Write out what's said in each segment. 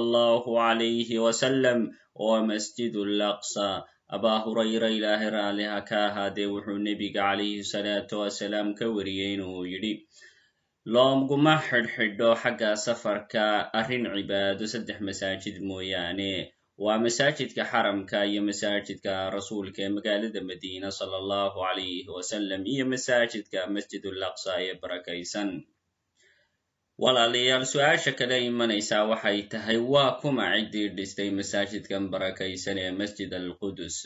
Allahu calayhi wasalam wa Masjid Alaqsa. Abaa Hurayra, Ilaahay raalliha ka ahaadee, wuxuu nebiga calayhi salaatu wasalaam ka wariyey inuu yidhi: "Looguma xidhxidho xagga safarka arrin cibaado saddex masaajid mooyaane, waa masaajidka Xaramka iyo masaajidka Rasuulka ee magaalada Madiina sala Allahu calayhi wasalam iyo masaajidka Masjidul Aqsa ee barakaysan." Walaalayaal, su-aasha kale imanaysaa waxay tahay: waa kuma ciddii dhistay masaajidkan barakaysan ee Masjid Alqudus?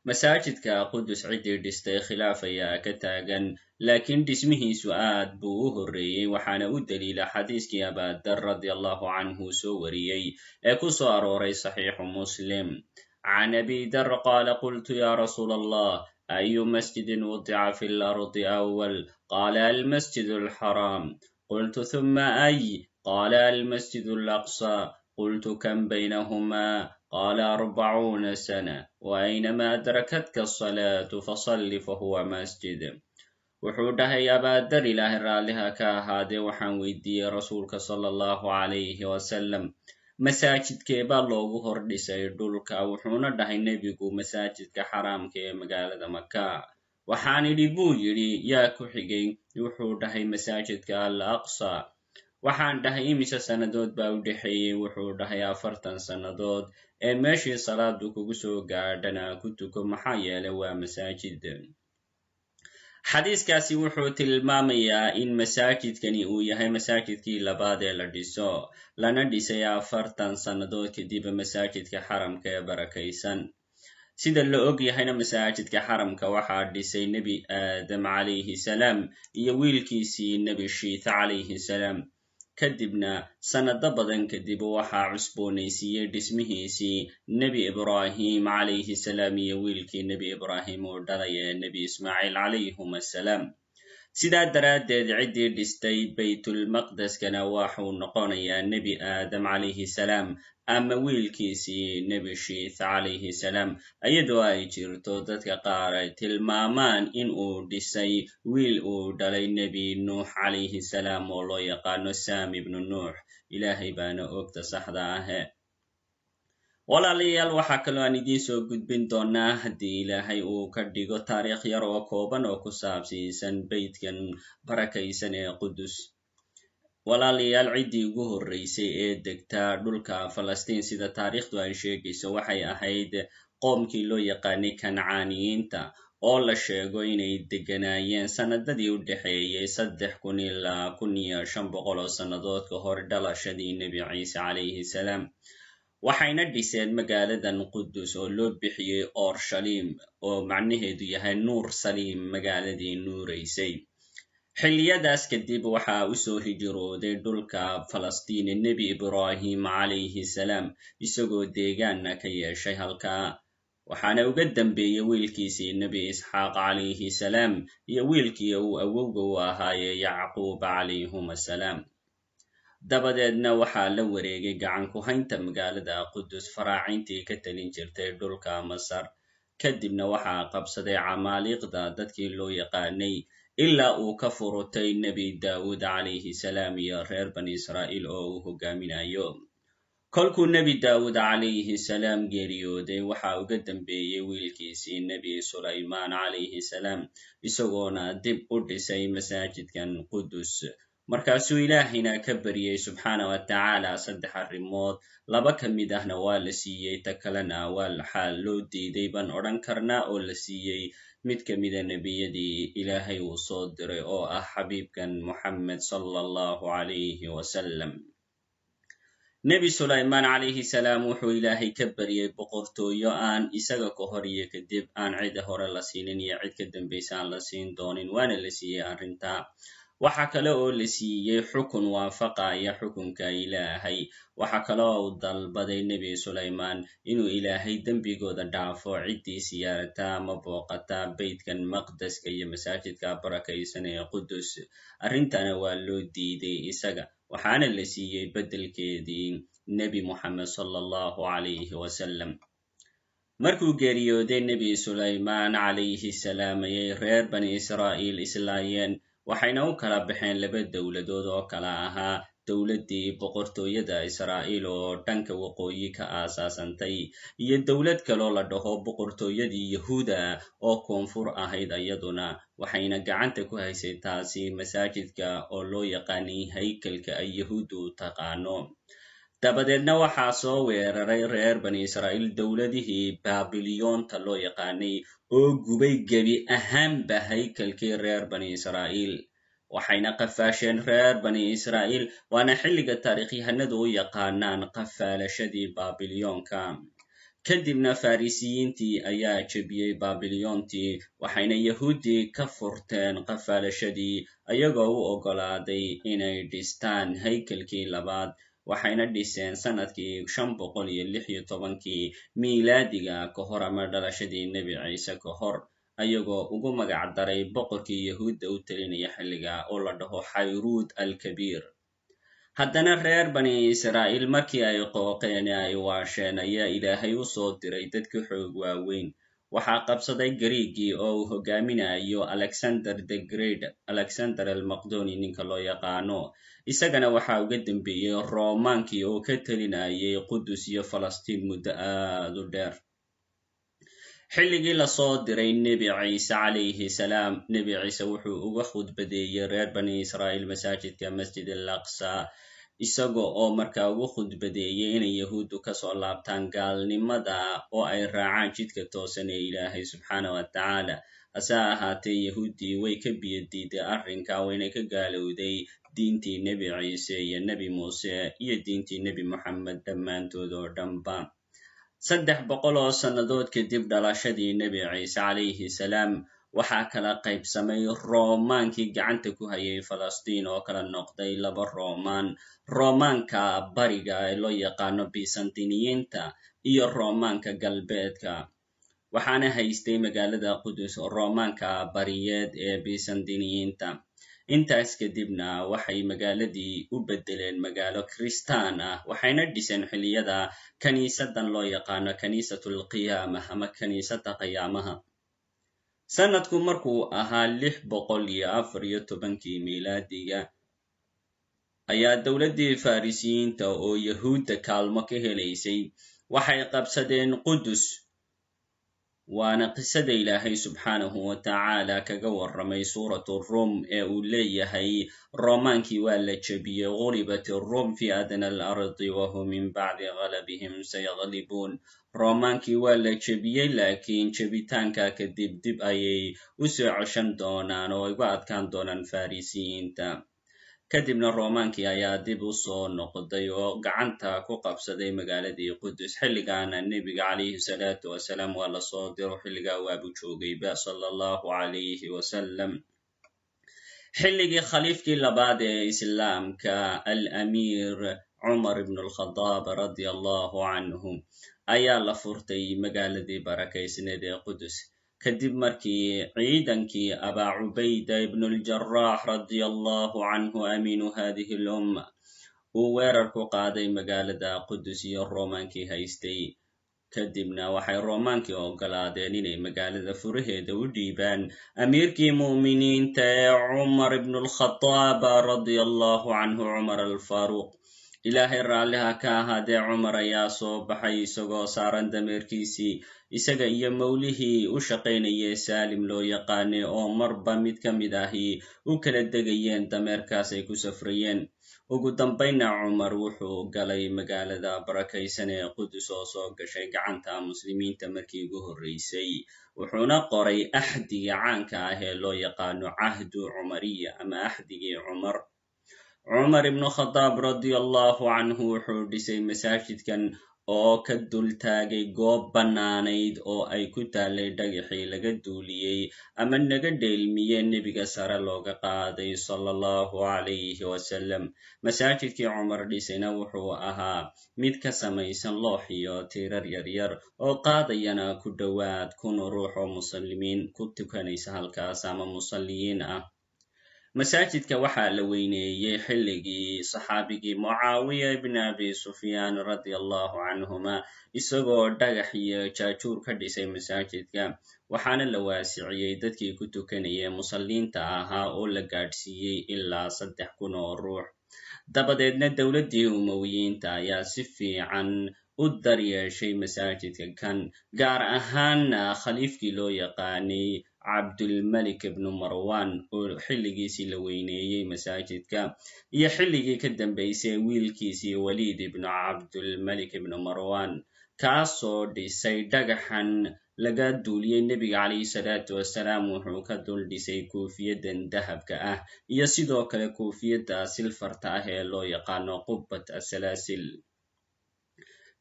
Masaajidka Qudus ciddii dhistay khilaaf ayaa ka taagan, laakiin dhismihiisu aad buu u horreeyey, waxaana u daliila xadiiskii Abadar radi Allahu canhu soo wariyey ee ku soo arooray Saxiixu Muslim. Can Abi Dar qaala: qultu ya rasuul Allah, ayu masjidin wudica fi lardi awal? Qaala: almasjid alxaraam. Qultu: thuma ay? Qaala: almasjid alaqsa. Qultu: kam baynahuma? Qaala: 40 sana. Waaynama adrakatka asalaatu fasalli fahuwa masjid. Wuxuu dhahay Abaadar, Ilaahay raalliha ka ahaadee, waxaan weydiiyey Rasuulka sala Allahu calayhi wasalam, masaajidkee baa loogu hor dhisay dhulka? Wuxuuna dhahay nebigu: "Masaajidka Xaraamka ee magaalada Maka." Waxaan idhi, buu yidhi, "Yaa ku xigay?" Wuxuu dhahay: "Masaajidka Al Aqsa." Waxaan dhahay: "Imise sannadood baa u dhexeeyey?" Wuxuu dhahay: "40 sannadood. Ee meeshii salaadu kugu soo gaadhana ku tuko, maxaa yeelay waa masaajid." Xadiiskaasi wuxuu tilmaamayaa in masaajidkani uu yahay masaajidkii labaad ee la dhiso, lana dhisay 40 sannadood kadib masaajidka Xaramka ee barakaysan. Sida la og yahayna, masaajidka Xaramka waxaa dhisay Nebi Aadam calayhi salaam iyo wiilkiisii Nebi Shiita calayhi salaam. Kadibna sannado badan kadib waxaa cusboonaysiiyey dhismihiisii Nebi Ibraahim calayhi salaam iyo wiilkii Nebi Ibraahim uu dhalay ee Nebi Ismaaciil calayhum assalaam. Sidaa daraaddeed, ciddii dhistay Baytulmaqdeskana waxuu noqonayaa Nebi Aadam calayhi salaam ama wiilkiisii Nebi Shiith calayhi salaam, iyadoo ay jirto dadka qaar ay tilmaamaan in uu dhisay wiil uu dhalay Nebi Nuux calayhi salaam oo loo yaqaano Sam ibnu Nuux. Ilaahay baana ogta saxda ahe. Walaalayaal, waxaa kaloo aan idiin soo gudbin doonaa, haddii Ilaahay uu ka dhigo, taariikh yar oo kooban oo ku saabsiisan beytkan barakaysan ee Qudus. Walaalayaal, ciddii ugu horreysay ee degtaa dhulka Falastiin, sida taariikhdu ay sheegayso, waxay ahayd qoomkii loo yaqaanay Kancaaniyiinta, oo la sheego inay degganaayeen sannadadii u dhexeeyey 3000 ilaa 1500 oo sannadood ka hor dhalashadii Nebi Ciise calayhi salaam. Waxayna dhiseen magaaladan Qudus oo loo bixiyey Orshalim, oo macnaheedu yahay Nuur Saliim, magaaladii nuuraysay. Xilliyadaas kadib waxaa usoo hijrooday dhulka Falastiin Nebi Ibraahim calayhi salaam, isagoo deegaanna ka yeeshay halkaa. Waxaana uga dambeeyey wiilkiisii Nebi Isxaaq calayhi salaam iyo wiilkii uu awowga u ahaaye Yacquub calayhum assalaam. Dabadeedna waxaa la wareegay gacan ku haynta magaalada Qudus faraacintii ka talin jirtay dhulka Masar. Kadibna waxaa qabsaday Camaaliiqda dadkii loo yaqaanay, ilaa uu ka furutay Nebi Daawuud calayhi salaam iyo reer Bani Israa'iil oo uu hogaaminayo. Kolkuu Nebi Daawuud calayhi salaam geeriyooday, waxaa uga dambeeyey wiilkiisii Nebi Sulaymaan calayhi salaam, isagoona dib u dhisay masaajidkan Qudus. Markaasuu Ilaahayna ka baryey subxaana wa tacaala saddex arrimood. Laba ka mid ahna waa la siiyey, ta kalena waa xaal loo diiday baan odhan karnaa, oo la siiyey mid ka mida nebiyadii Ilaahay uu soo diray, oo ah xabiibkan Moxamed sala Allahu calayhi wasalam. Nebi Sulaymaan calayhi salaam wuxuu Ilaahay ka baryey boqortooyo aan isaga ka hor iyo kadib aan cida hore la siinin iyo cid ka dambaysa aan la siin doonin, waana la siiyey arrintaa. Waxa kale oo la siiyey xukun waafaqaya xukunka Ilaahay. Waxa kale oo uu dalbaday Nebi Sulaymaan inuu Ilaahay dembigooda dhaafo ciddii siyaarata ama booqata beytkan maqdeska iyo masaajidka barakaysan ee Qudus. Arrintana waa loo diiday isaga, waxaana la siiyey beddelkeedii Nebi Moxamed sala Allahu calayhi wasalam. Markuu geeriyooday Nebi Sulaymaan calayhi salaam, ayay reer Bani Israa'iil islaayeen, waxayna u kala baxeen laba dowladood oo kala ahaa Dowladdii boqortooyada Israa'iil oo dhanka waqooyi ka aasaasantay, iyo dowlad kaloo la dhaho boqortooyadii Yahuuda oo koonfur ahayd iyaduna, waxayna gacanta ku haysay taasi masaajidka oo loo yaqaanay haykalka ay Yahuuddu u taqaano. Dabadeedna waxaa soo weeraray reer Bani Israa'iil dowladihii Baabilyoonta loo yaqaanay oo gubay gebi ahaanba haykalkii reer Bani Israa'iil, waxayna qafaasheen reer Bani Israa'iil, waana xilliga taariikhyahanadu u yaqaanaan qafaalashadii Baabilyoonka. Kadibna Farisiyiintii ayaa jebiyey Baabilyoontii, waxayna Yahuuddii ka furteen qafaalashadii, ayagoo u oggolaaday inay dhistaan haykalkii labaad, waxayna dhiseen sannadkii 516-kii miilaadiga ka hor ama dhalashadii Nebi Ciise ka hor, ayagoo ugu magac daray boqorkii Yahuudda u telinaya xilliga oo la dhaho Xayruud Alkabiir. Haddana reer Bani Israa'iil markii ay qooqeen ee ay waasheen ayaa Ilaahay u soo diray dadka xoog waaweyn. Waxaa qabsaday Gariigii oo uu hogaaminayo Alexander the Great, Alexander Almaqdoni ninka loo yaqaano. Isagana waxaa uga dambeeyey Roomaankii oo ka telinayay Qudus iyo Falastiin muddo aad u dheer. Xilligii lasoo diray Nebi Ciise calayhi salaam, Nebi Ciise wuxuu uga khudbadeeyey reer Bani Israa'iil masaajidka Masjid al Aqsa, isaga oo markaa ugu khudbadeeyey inay Yahuuddu kasoo laabtaan gaalnimada oo ay raacaan jidka toosan ee Ilaahay subxaana wa tacaala. Hase ahaatee, Yahuuddii way ka biyadiiday arrinka, wayna ka gaalowday diintii Nebi Ciise iyo Nebi Muuse iyo diintii Nebi Moxamed dhammaantood oo dhanba. 300 oo sannadood kadib dhalashadii Nebi Ciise calayhi salaam, waxaa kala qaybsamay Roomaankii gacanta ku hayay Falastiin oo kala noqday laba Roomaan: Roomaanka bariga ee loo yaqaano Bisantiniyiinta iyo Roomaanka galbeedka. Waxaana haystay magaalada Qudus Roomaanka bariyeed ee Bisantiniyiinta. Intaas kadibna waxay magaaladii u beddeleen magaalo Kristaan ah, waxayna dhiseen xilliyada kaniisadan loo yaqaano Kaniisatul Qiyaamah ama kaniisadda qiyaamaha. Sanadku markuu ahaa 614-kii miilaadiga ayaa dowladdii Farisiyiinta oo Yahuudda kaalmo ka helaysay waxay qabsadeen Qudus, waana qisada Ilaahay subxaanahu wa tacaala kaga warramay suuratu Rum ee uu leeyahay Roomaankii waa la jebiyey, ghulibat Rum fi adna alardi wahum min bacdi ghalabihim sayaglibuun. Roomaankii waa la jebiyey, laakiin jebitaanka kadib dib ayay u soo ceshan doonaan oo ay uga adkaan doonaan Farisiyiinta. Kadibna Roomaankii ayaa dib u soo noqday oo gacanta ku qabsaday magaaladii Qudus. Xilligaana nebiga calayhi salaatu wasalaam waa lasoo diro, xilligaa waabu joogayba sala allahu calayhi wasalam. Xilligii khaliifkii labaad ee Islaamka, Al-Amiir Cumar ibn Alkhadaab radia allahu canhu, ayaa la furtay magaaladii barakaysneed ee Qudus, kadib markii ciidankii Abaa Cubayda ibn Aljaraax radia allahu canhu, amiinu hadihi lumma, uu weerar ku qaaday magaalada Qudus iyo Roomaankii haystay. Kadibna waxay Roomaankii oggolaadeen inay magaalada furaheeda u dhiibaan amiirkii mu'miniinta ee Cumar ibn Alkhadaab radia allahu canhu, Cumar Alfaaruuq. Ilaahay raalliha ka ahaadee, Cumar ayaa soo baxay isagoo saaran dameerkiisii, isaga iyo mawlihii u shaqaynayay Saalim loo yaqaanay, oo marba mid ka mid ahi u kala degayeen dameerkaas ay ku safrayeen. Ugu dambaynna Cumar wuxuu galay magaalada barakaysan ee Qudus oo soo gashay gacanta muslimiinta markii ugu horreysay, wuxuuna qoray axdiga caanka ah ee loo yaqaano Cahdu Cumariya ama axdigii Cumar. Cumar ibnu Khadaab radia allahu canhu wuxuu dhisay masaajidkan oo ka dul taagay goob bannaanayd oo ay ku taalay dhagaxii laga duuliyey ama naga dheelmiyee nebiga sare looga qaaday sala allahu calayhi wasalam. Masaajidkii Cumar dhisayna wuxuu ahaa mid ka samaysan loox iyo tiirar yaryar oo qaadayana ku dhowaad 1000 ruux oo muslimiin ku tukanaysa halkaas ama musalliyiin ah. Masaajidka waxaa la weyneeyey xilligii saxaabigii Mucaawiya ibn Abi Sufyaan radia allahu canhuma, isagoo dhagax iyo jaajuur ka dhisay masaajidka, waxaana la waasiciyey dadkii ku tukanayay musalliinta ahaa oo la gaadhsiiyey ilaa 3000 oo ruux. Dabadeedna dowladdii Umowiyiinta ayaa si fiican u daryeeshay masaajidka kan, gaar ahaanna khaliifkii loo yaqaanay Cabdulmalik ibnu Marwan, oo xilligiisii la weyneeyey masaajidka, iyo xilligii ka dambeysay wiilkiisii Waliid ibnu Cabdulmalik ibnu Marwan, kaasoo dhisay dhagaxan laga duuliyey nebiga calayhi salaatu wasalaam. Wuxuu ka dul dhisay kuufiyadan dahabka ah iyo sidoo kale kuufiyadda silfarta ah ee loo yaqaano Qubbat Asalaasil.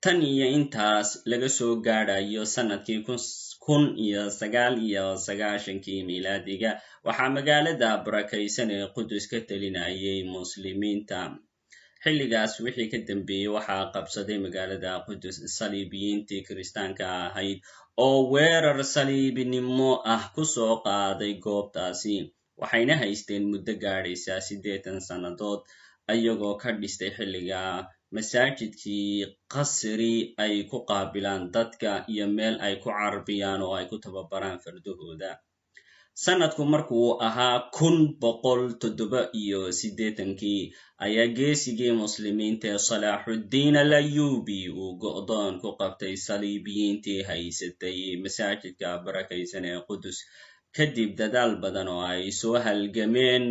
Tan iyo intaas laga soo gaadhayo sannadkii 1099-kii miilaadiga, waxaa magaalada barakaysan ee Qudus ka telinayay Muslimiinta. Xilligaas wixii ka dambeeyey waxaa qabsaday magaalada Qudus saliibiyiintii kiristaanka ahayd, oo weerar saliibinimo ah ku soo qaaday goobtaasi, waxayna haysteen muddo gaadhaysa 80 sannadood, ayagoo ka dhistay xilliga masaajidkii qasri ay ku qaabilaan dadka iyo meel ay ku carbiyaan oo ay ku tababaraan fardahooda. Sanadku markuu ahaa 1187-kii ayaa geesigii Muslimiinta ee Salaaxuddiin Al Ayubi uu go'doon ku qabtay saliibiyiintii haysatay masaajidka barakaysan ee Qudus, kadib dadaal badan oo ay soo halgameen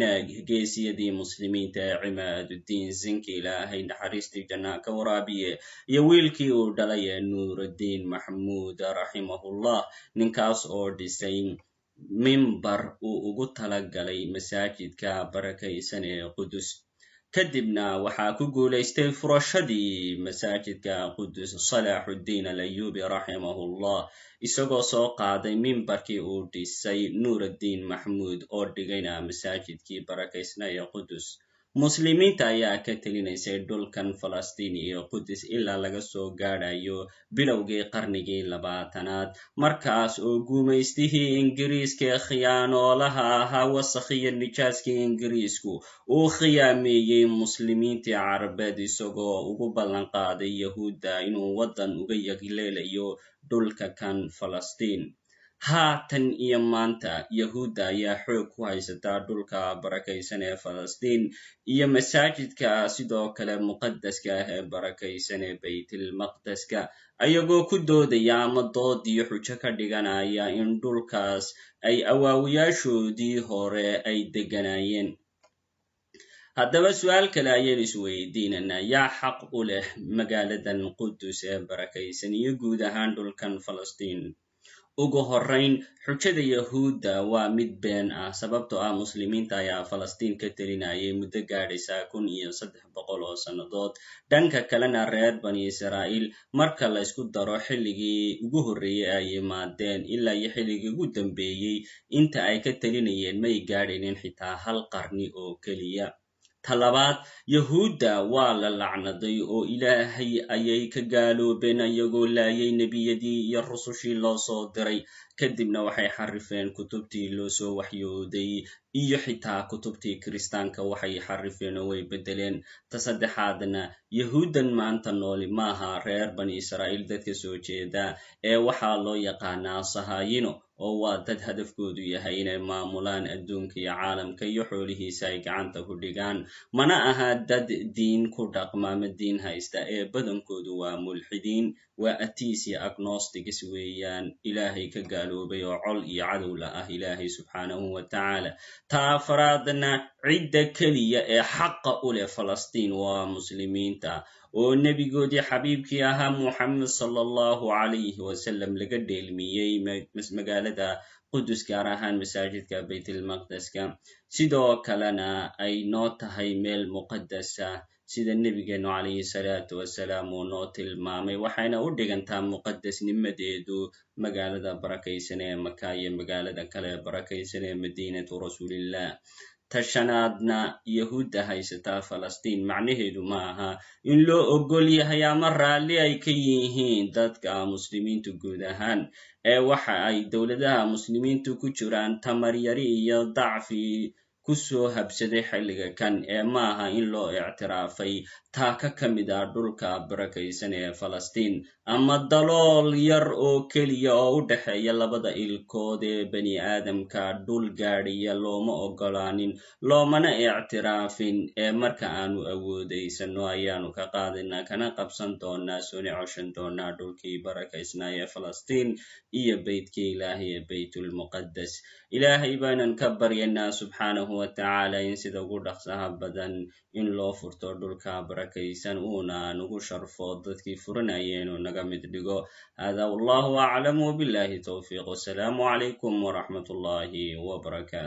geesiyadii Muslimiinta ee Cimaaduddiin Zinki, Ilaahay naxariistii jannaha ka waraabiye, iyo wiilkii uu dhalay ee Nuuruddiin Maxmuud raximahullah, ninkaas oo dhisay mimbar uu ugu talagalay masaajidka barakaysan ee Qudus. Kadibna waxaa ku guulaystay furashadii masaajidka Qudus Salaaxuddiin Al Ayubi raximahullah, isagoo soo qaaday mimbarkii uu dhisay Nuuruddiin Maxmuud oo dhigayna masaajidkii barakaysna ee Qudus. Muslimiinta ayaa ka telinaysay dhulkan Falastiin iyo Qudus ilaa laga soo gaadhayo bilowgii qarnigii 20aad, markaas oo gumaystihii Ingiriiska ee khiyaanoolaha ahaa, wasakhiyo nijaaskii Ingiriisku, uu khiyaameeyey Muslimiintii Carabeed, isagoo ugu ballan qaaday Yahuudda inuu waddan uga yagleelayo dhulka kan Falastiin. Haatan iyo maanta Yahuudda ayaa xoog ku haysataa dhulka barakaysan ee Falastiin iyo masaajidka sidoo kale muqadaska ah ee barakaysan ee Baytilmaqdeska, ayagoo ku doodaya ama dood iyo xujo ka dhiganaya in dhulkaas ay awaawayaashoodii hore ay degganaayeen. Haddaba su'aal kale ayaynu isweydiinanaa: yaa xaq u leh magaaladan Qudus ee barakaysan iyo guud ahaan dhulkan Falastiin? Ugu horrayn, xujada Yahuudda waa mid been ah, sababtoo ah Muslimiinta ayaa Falastiin ka telinayay muddo gaadhaysa 1300 oo sannadood. Dhanka kalena, reer Bani Israa'iil marka la isku daro xilligii ugu horreeyey ay yimaadeen ilaa iyo xilligii ugu dambeeyey inta ay ka telinayeen may gaadhaynin xitaa hal qarni oo keliya. Ta labaad, Yahuudda waa la lacnaday oo Ilaahay ayay ka gaaloobeen, ayagoo laayay nebiyadii iyo rusushii loo soo diray. Kadibna waxay xarifeen kutubtii loo soo waxyooday iyo xitaa kutubtii kiristaanka waxay xarifeen oo way beddeleen. Ta saddexaadna, Yahuuddan maanta nooli maaha reer Bani Israa'iil dadka soo jeeda, ee waxaa loo yaqaanaa Sahaayino, oo waa dad hadafkoodu yahay inay maamulaan adduunka iyo caalamka iyo xoolihiisa ay gacanta ku dhigaan. Mana aha dad diin ku dhaqma ama diin haysta, ee badankoodu waa mulxidiin, waa atheist iyo agnostics weeyaan, Ilaahay ka gaaloobay oo col iyo cadowla ah Ilaahay subxaanahu wa tacaala. Ta afraadna, cidda keliya ee xaqa u leh Falastiin waa Muslimiinta, oo nebigoodii xabiibkii ahaa Muxamed sala Allahu calayhi wasalam laga dheelmiyey magaalada Qudus, gaar ahaan masaajidka Baytilmaqdeska, sidoo kalena ay noo tahay meel muqadasa sida nebigeenu calayhi salaatu wasalaam uu noo tilmaamay, waxayna u dhigantaa muqadasnimadeedu magaalada barakaysan ee Maka iyo magaalada kale ee barakaysan ee Madiinatu Rasuulillah. Ta shanaadna, Yahuudda haysataa Falastiin macnaheedu ma aha in loo ogol yahay ama raalli ay ka yihiin dadka Muslimiintu guud ahaan, ee waxa ay dowladaha Muslimiintu ku jiraan tamaryari iyo dacfi. Ku soo habsaday xilliga kan ee maaha in loo ictiraafay taaka ka mid ah dhulka barakaysan ee Falastiin, ama dalool yar oo keliya oo u dhexeeya labada ilkood ee bani aadamka dhul gaadhiya looma ogolaanin, loomana ictiraafin. Ee marka aanu awoodaysano ayaanu ka qaadaynaa, kana qabsan doonaa, soona coshan doonaa dhulkii barakaysnaa ee Falastiin iyo beytkii Ilaahay ee Baytulmuqaddas. Ilaahay baanan ka baryaynaa subxaanahu wa tacaala in sida ugu dhaqsaha badan in loo furto dhulka barakaysan, uuna nagu sharfo dadkii furanaya inuu naga mid dhigo. Hada wallahu aclam, wbillahi towfiiq, wasalaamu calaykum waraxmat ullahi wbarakatu.